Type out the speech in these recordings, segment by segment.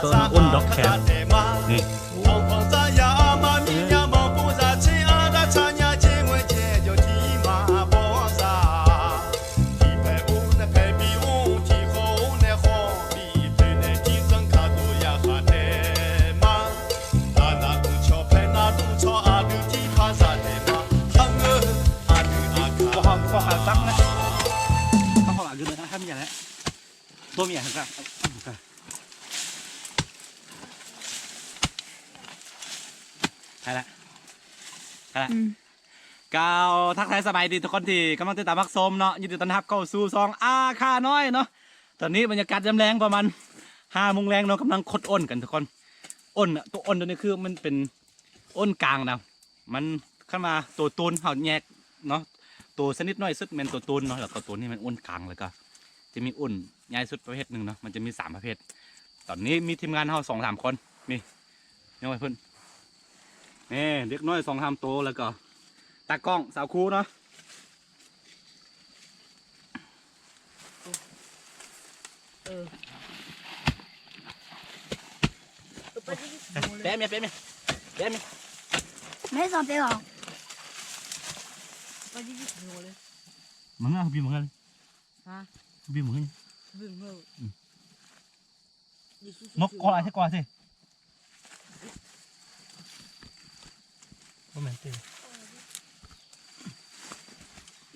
ຕົ້ນອ້ນດອກແຄນ ນີ້ ໂອ້ ບໍ່ຫອມ ບໍ່ຫອມຕັບນະ ເຂົ້າຫອມອາກຶນນະ ທຳຫຍັງນະ ບໍ່ມີຫຍັງກະ ໄປລະ ໄປລະ ອືມ ກ່າວທັກທາຍສະບາຍດີທຸກຄົນທີ່ກຳລັງຕິດຕາມຮັບຊົມເນາະ ຍິນດີຕ້ອນຮັບເຂົ້າສູ່ຊ່ອງອາຄານ້ອຍເນາະ. ຕອນນີ້ບັນຍາກາດຍາມແລງປະມານຫ້າໂມງແລງເນາະ ກຳລັງຂຸດອ້ນກັນທຸກຄົນ. ອ້ນ ໂຕອ້ນໂຕນີ້ຄືມັນເປັນ ອ້ນກາງນະ ມັນ ຄັນວ່າໂຕໂຕນເຮົາແຍກເນາະ ໂຕຊະນິດນ້ອຍສຸດແມ່ນໂຕໂຕນເນາະ ແລ້ວກໍໂຕນີ້ແມ່ນອ້ນກາງ ແລ້ວກໍຈະມີອ້ນໃຫຍ່ສຸດປະເພດໜຶ່ງເນາະ ມັນຈະມີສາມປະເພດ. ຕອນນີ້ມີທີມງານເຮົາສອງສາມຄົນ ນີ້ ຍັງໄວ້ເພິ່ນ ນີ້ເດັກນ້ອຍສອງສາມໂຕ ແລ້ວກໍຕາກ້ອງສາວຄູເນາະ. ເອີ ແປະແມ່ ແປະແມ່ ແປະແມ່ ແມ່ສອນເປັນຫຍັງ ມັນງາມ ບີບມັນງາມ ຮະ ບີບມັນງາມ ບີບມັນງາມ ອືມ ນົກກວາດໃສ່ກວາດຊິ ບໍ່ແມ່ນຕິ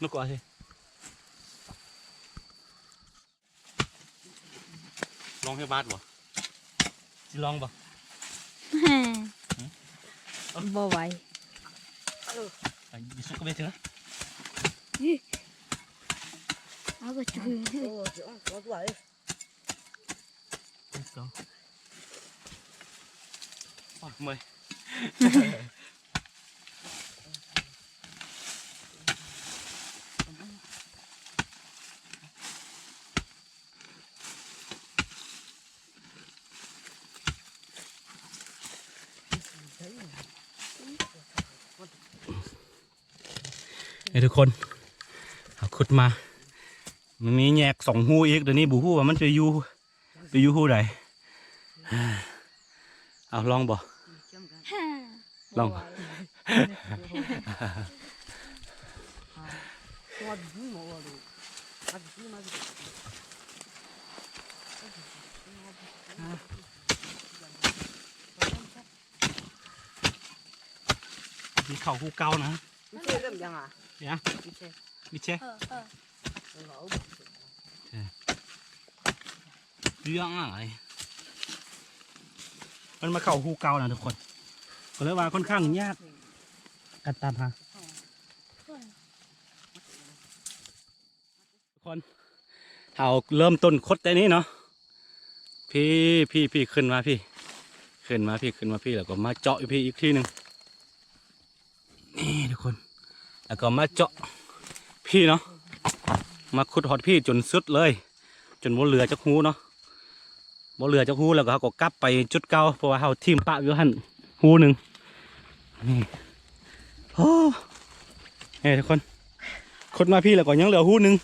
ນົກກວາດຊິ ລອງໃຫ້ບາດບໍ່ ຊິລອງບໍ່ ບໍ່ໄຫວ ເອົາກະຈຸຍ ເອົາກະຈຸຍ. ໂອ້ຍ ເມື່ອຍ ເອີ ທຸກຄົນ ເຮົາຂຸດມາ ມັນມີແຍກສອງຮູອີກ ດຽວນີ້ບໍ່ຮູ້ວ່າມັນຈະຢູ່ ໄປຢູ່ຮູໃດ. ເອົາ ລອງບໍ່? ລອງບໍ່? ມັນເຂົ້າຮູເກົ່ານະ. ມິເຊເລີ່ມຍັງອ່ະ? ຍັງ. ມິເຊ ມິເຊ ເອີ ເອີ ເອີ ເລື່ອງອາຍ ມັນມາເຂົ້າຮູເກົ່ານະທຸກຄົນ ກໍເລີຍວ່າຂ້ອນຂ້າງຍາກກັນຕາມຫາ. ຄົນ ເຮົາເລີ່ມຕົ້ນຂຸດແຕ່ນີ້ເນາະ ພີ້ ພີ້ ພີ້ ຂຶ້ນມາພີ້ ຂຶ້ນມາພີ້ ຂຶ້ນມາພີ້ ແລ້ວກໍມາເຈາະຢູ່ພີ້ອີກທີໜຶ່ງ ນີ້ທຸກຄົນ ແລ້ວກໍມາເຈາະພີ້ເນາະ ມາຂຸດຮອດພີ້ຈົນສຸດເລີຍ ຈົນບໍ່ເຫຼືອຈັກຮູເນາະ. ບໍ່ເຫຼືອຈັກຮູ ແລ້ວກໍເຮົາກໍກັບໄປຈຸດເກົ່າ ເພາະວ່າເຮົາຖິ້ມປະຢູ່ຫັ້ນຮູໜຶ່ງ ນີ້ ໂອ້ ນີ້ທຸກຄົນ ຂຸດມາພີ້ແລ້ວກໍຍັງເຫຼືອຮູໜຶ່ງ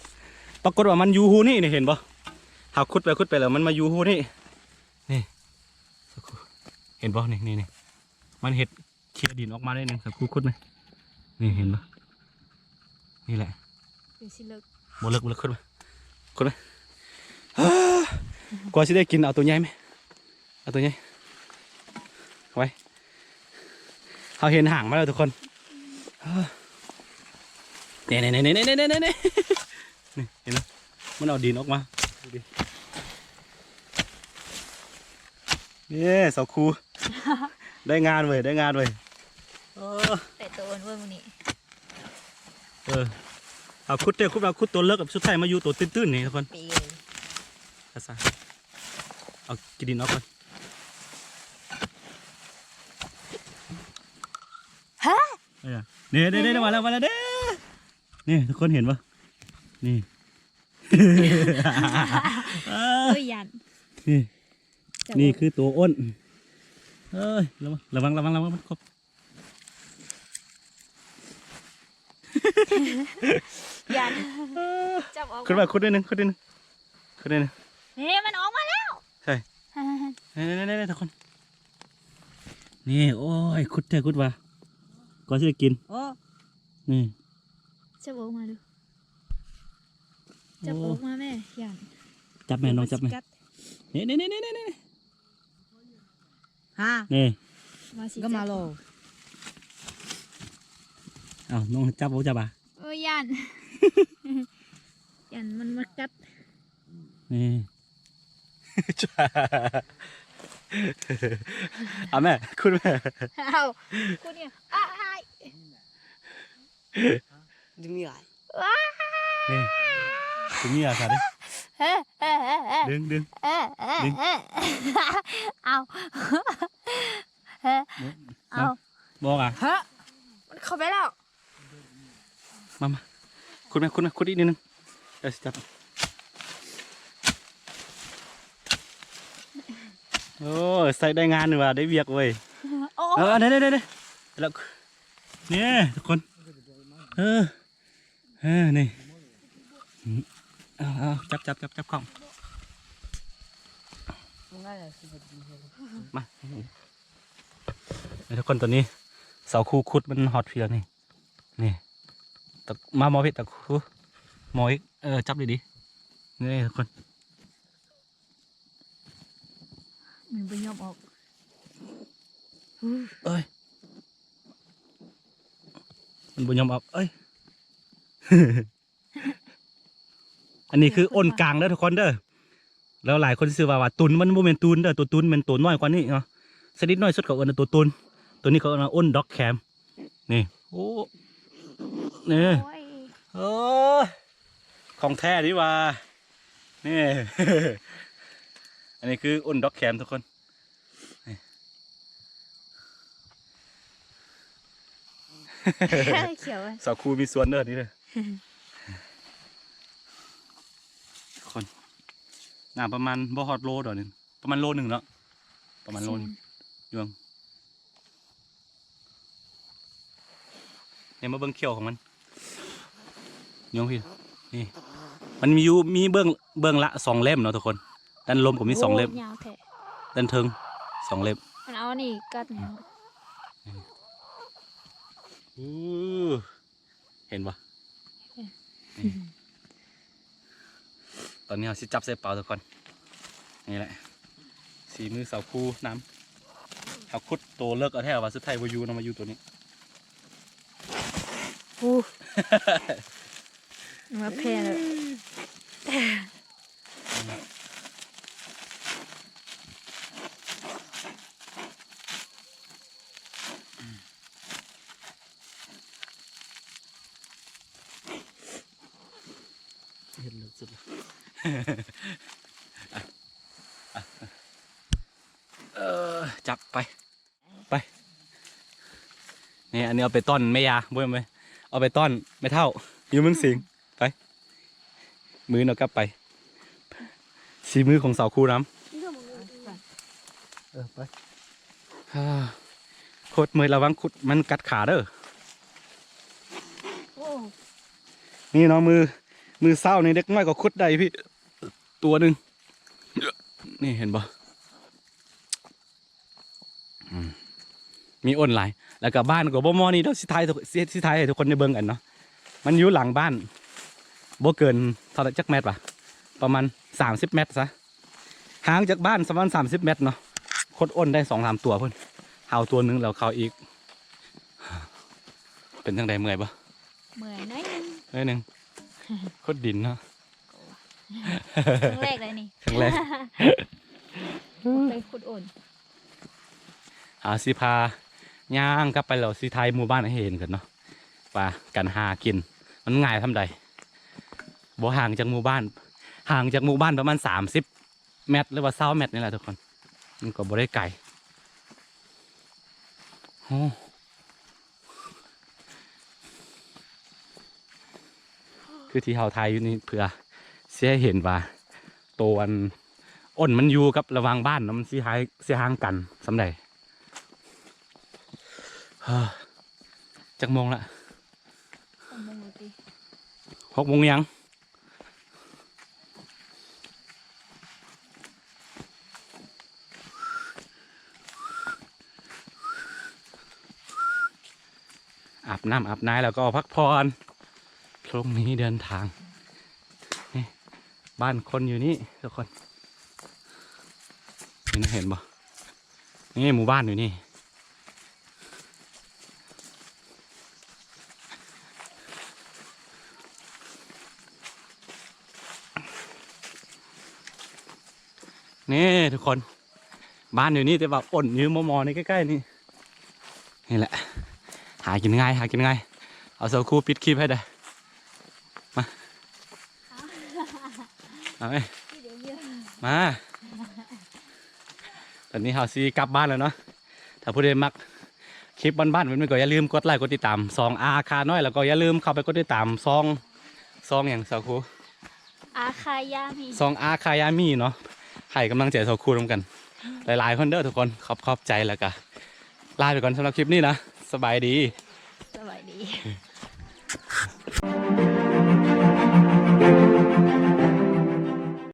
ປາກົດວ່າມັນຢູ່ຮູນີ້ ນີ້ເຫັນບໍ່ ເຮົາຂຸດໄປຂຸດໄປແລ້ວມັນມາຢູ່ຮູນີ້ ນີ້ ເຫັນບໍ່ ນີ້ ນີ້ ນີ້ ມັນເຮັດ ເຄຍດິນອອກມາໜ້ອຍໜຶ່ງ ສາວຄູຂຸດນະ ນີ້ເຫັນບໍ່ ນີ້ແຫຼະ ເປັນຊິເລິກ ບໍ່ເລິກ ບໍ່ເລິກ ຂຸດມາ ຂຸດມາ ກວ່າຊິໄດ້ກິນ ເອົາໂຕໃຫຍ່ແມ ເອົາໂຕໃຫຍ່ ໄວ້ ເຮົາເຫັນຫາງມາແລ້ວທຸກຄົນ ນີ້ ນີ້ ນີ້ ນີ້ ນີ້ ນີ້ ນີ້ ນີ້ ນີ້ເຫັນບໍ່ ມັນເອົາດິນອອກມາ ເຢ້ ສາວຄູ ໄດ້ງານເວີຍ ໄດ້ງານເວີຍ ເອີ ໄດ້ໂຕເວີຍມື້ນີ້ ເອີ ເອົາຂຸດເດ້ ຂຸດ ເອົາຂຸດໂຕເລິກ ສຸດທ້າຍມາຢູ່ໂຕຕື້ນໆນີ້ທຸກຄົນ ປີເລີຍ ເອົາຊະ ເອົາຂີ້ດິນອອກກ່ອນ ຮະ ເອີ ນີ້ ນີ້ ນີ້ ມາແລ້ວ ມາແລ້ວເດ້ ນີ້ ທຸກຄົນເຫັນບໍ່ ນີ້ ໂອ້ຍ ຢ້ານ ນີ້ ນີ້ຄືໂຕອ້ນ ເອີຍ ລະວັງ ລະວັງ ລະວັງ ລະວັງ ມັນຄົບ ຢ້ານ ຈັບອອກ ຂຶ້ນມາ ຂຸດໜ້ອຍໜຶ່ງ ຂຸດໜ້ອຍໜຶ່ງ ຂຸດໜ້ອຍໜຶ່ງ ເອີ ມັນອອກມາແລ້ວ ໃຊ່ ນີ້ໆໆໆ ທຸກຄົນ ນີ້ ໂອ້ຍ ຂຸດແທ້ຂຸດວ່າ ກ່ອນຊິໄດ້ກິນ ໂອ້ ນີ້ ຈັບອອກມາດູ ຈັບອອກມາແມ່ ຢ້ານ ຈັບແມ່ ນ້ອງຈັບແມ່ ດຽວມັນຊິກັດ ນີ້ໆໆໆໆ ຮະ ນີ້ ມາຊິ ກໍມາໂລ ເອົ້າ ນ້ອງຈັບບໍ່ຈັບອ່ະ ໂອ້ຍ ຢ້ານ ຢ້ານມັນມາກັດ ນີ້ ເອົາແມ່ ຂຸດແມ່ ເອົາ ຂຸດນີ້ ອ້າຍ ດຶງນີ້ຫຼາຍ ວ້າ ນີ້ ດຶງນີ້ຫຼາຍຊະເດ້ ເອີ ດຶງ ດຶງ ເອີ ເອີ ດຶງ ເອີ ເອົາ ເອີ ເອົາ ບໍ່ອອກອ່ະ ເອີ ມັນເຂົ້າໄປແລ້ວ ມາ ມາ ຂຸດແມ່ ຂຸດແມ່ ຂຸດອີກນິດໜຶ່ງ ດຽວຊິຈັບ ໂອ້ຍ ໃຊ້ໄດ້ງານວ່າໄດ້ວຽກເວີ້ຍ ໂອ້ ເອີ ເດ້ໆໆໆ ແລ້ວ ນີ້ທຸກຄົນ ເອີ ເອີ ນີ້ ເອົາ ເອົາ ຈັບ ຈັບ ຈັບ ຈັບກ້ອງ ມາ ນີ້ທຸກຄົນ ຕອນນີ້ສາວຄູຂຸດມັນຮອດພີແລ້ວນີ້ ນີ້ ຕະ ມາໝໍເພັດ ຕະຄູ ໝໍອີກ ເອີ ຈັບດີໆ ນີ້ທຸກຄົນ ມັນບໍ່ຍອມອອກ ເອີຍ ມັນບໍ່ຍອມອອກ ເອີຍ ອັນນີ້ຄືໂອນກາງເດີທຸກຄົນເດີ ແລ້ວຫຼາຍຄົນຊິວ່າ ວ່າຕຸນ ມັນບໍ່ແມ່ນຕຸນເດີ ໂຕຕຸນແມ່ນໂຕນ້ອຍກວ່ານີ້ເນາະ ຊະນິດນ້ອຍສຸດເຂົາເອີ້ນວ່າໂຕຕຸນ ໂຕນີ້ເຂົາເອີ້ນວ່າໂອນດອກແຄມ ນີ້ ໂອ້ ນີ້ ໂອ້ຍ ໂອ້ຍ ຂອງແທ້ນີ້ຫວ່າ ນີ້ ອັນນີ້ຄືໂອນດອກແຄມທຸກຄົນ ນີ້ ຂຽວ ສາວຄູມີສວນເດີນີ້ເດີ ຄົນ ໜາປະມານບໍ່ຮອດໂລດອກນີ້ ປະມານໂລໜຶ່ງເນາະ ປະມານໂລໜຶ່ງ ຢູ່ ນີ້ມາເບິ່ງຂຽວຂອງມັນ ຍົງພີ້ ນີ້ ມັນມີຢູ່ ມີເບື້ອງ ເບື້ອງລະສອງເຫຼັ້ມເນາະທຸກຄົນ ດ້ານລຸ່ມກໍມີສອງເຫຼັ້ມ ໂອ້ ຍາວແທ້ ດ້ານເທິງສອງເຫຼັ້ມ ມັນເອົາອັນນີ້ກັດແນວ ອື ເຫັນບໍ່? ເອີ ນີ້ ຕອນນີ້ເຮົາຊິຈັບໃສ່ເປົາທຸກຄົນ ນີ້ແຫຼະ ສີມືສາວຄູນຳ ເຮົາຂຸດໂຕເລິກເອົາແທ້ວ່າ ສຸດທ້າຍບໍ່ຢູ່ນຳ ມາຢູ່ໂຕນີ້ ໂອ້ ມາແຜ່ແລ້ວ. ເຫັນເລິກສຸດລະ ເອີ ຈັບໄປ ໄປ ນີ້ ອັນນີ້ເອົາໄປຕ້ອນແມ່ຍ່າ ບໍ່ແມ່ນ ເອົາໄປຕ້ອນແມ່ເຖົ້າຢູ່ເມືອງສິງ ໄປ ມື້ໜ້າກັບໄປ ສີມືຂອງສາວຄູນຳ ເອີ ໄປ ໂຄດເມື່ອຍ ລະວັງຂຸດມັນກັດຂາເດີ ໂອ້ ນີ້ເນາະ ມື້ ມື້ເຊົ້ານີ້ເດັກນ້ອຍກໍຂຸດໄດ້ພີ້ ຕົວໜຶ່ງ ນີ້ເຫັນບໍ່? ອືມ ມີໂອນຫຼາຍ ແລ້ວກໍບ້ານກໍບໍ່ໝໍ່ນີ້ດອກ ຊິຖ່າຍ ຊິ ຊິຖ່າຍໃຫ້ທຸກຄົນໄດ້ເບິ່ງກັນເນາະ ມັນຢູ່ຫຼັງບ້ານ ບໍ່ເກີນເທົ່າໃດຈັກແມັດຫວາ ປະມານສາມສິບແມັດຊະ ຫ່າງຈາກບ້ານປະມານສາມສິບແມັດເນາະ ຂຸດໂອນໄດ້ສອງສາມຕົວພຸ້ນ ເຮົາຕົວໜຶ່ງ ແລ້ວເຂົາອີກ ເປັນຈັ່ງໃດ ເມື່ອຍບໍ່? ເມື່ອຍໜ້ອຍໜຶ່ງ ໜ້ອຍໜຶ່ງ ຂຸດດິນເນາະ ຄັ້ງແລກເລີຍນີ້ ຄັ້ງແລກ ໄປຂຸດໂອນ ເຮົາຊິພາຍ່າງກັບໄປ ແລ້ວຊິຖ່າຍໝູ່ບ້ານໃຫ້ເຫັນກັນເນາະ ວ່າການຫາກິນມັນງ່າຍສ່ຳໃດ ບໍ່ຫ່າງຈາກໝູ່ບ້ານ ຫ່າງຈາກໝູ່ບ້ານປະມານສາມສິບແມັດ ຫຼືວ່າຊາວແມັດນີ້ແຫຼະທຸກຄົນ ມັນກໍບໍ່ໄດ້ໄກ ໂອ້ ຄືທີ່ເຮົາຖ່າຍຢູ່ນີ້ ເພື່ອຊິໃຫ້ເຫັນວ່າ ໂຕອັນ ໂອນມັນຢູ່ກັບລະຫວ່າງບ້ານເນາະ ມັນຊິຫ່າງ ຊິຫ່າງກັນສ່ຳໃດ. ຈັກໂມງລະ? ຫົກໂມງແລ້ວຕິ? ຫົກໂມງຫຍັງ? ນ້ຳອາບນາຍ ແລ້ວກໍພັກຜ່ອນ. ພລຸ່ງນີ້ເດີນທາງ ນີ້ ບ້ານຄົນຢູ່ນີ້ທຸກຄົນ ເຫັນ ເຫັນບໍ່? ນີ້ໝູ່ບ້ານຢູ່ນີ້ ນີ້ທຸກຄົນ ບ້ານຢູ່ນີ້ ແຕ່ວ່າອົນຢູ່ມໍ່ໆ ນີ້ ໃກ້ໆ ນີ້. ນີ້ແຫຼະ ຫາກິນງ່າຍ ຫາກິນງ່າຍ. ເອົາ ສາວຄູປິດຄລິບໃຫ້ເດີ້ ມາ ເອົາໄໝ ມາ. ຕອນນີ້ເຮົາຊິກັບບ້ານແລ້ວເນາະ. ຖ້າຜູ້ໃດມັກຄລິບບ້ານໆ ແບບນີ້ ກໍຢ່າລືມກົດໄລກົດຕິດຕາມຊ່ອງອາຄານ້ອຍ ແລ້ວກໍຢ່າລືມເຂົ້າໄປກົດຕິດຕາມຊ່ອງ ຊ່ອງຫຍັງ ສາວຄູ? ອາຄາຍາມີ ຊ່ອງອາຄາຍາມີເນາະ ໃຫ້ກຳລັງໃຈສາວຄູນຳກັນ ຫຼາຍໆ ຄົນເດີ້ທຸກຄົນ. ຂອບ ຂອບໃຈ ແລ້ວກະລາໄປກ່ອນສຳລັບຄລິບນີ້ນະ. ສະບາຍດີ ສະບາຍດີ.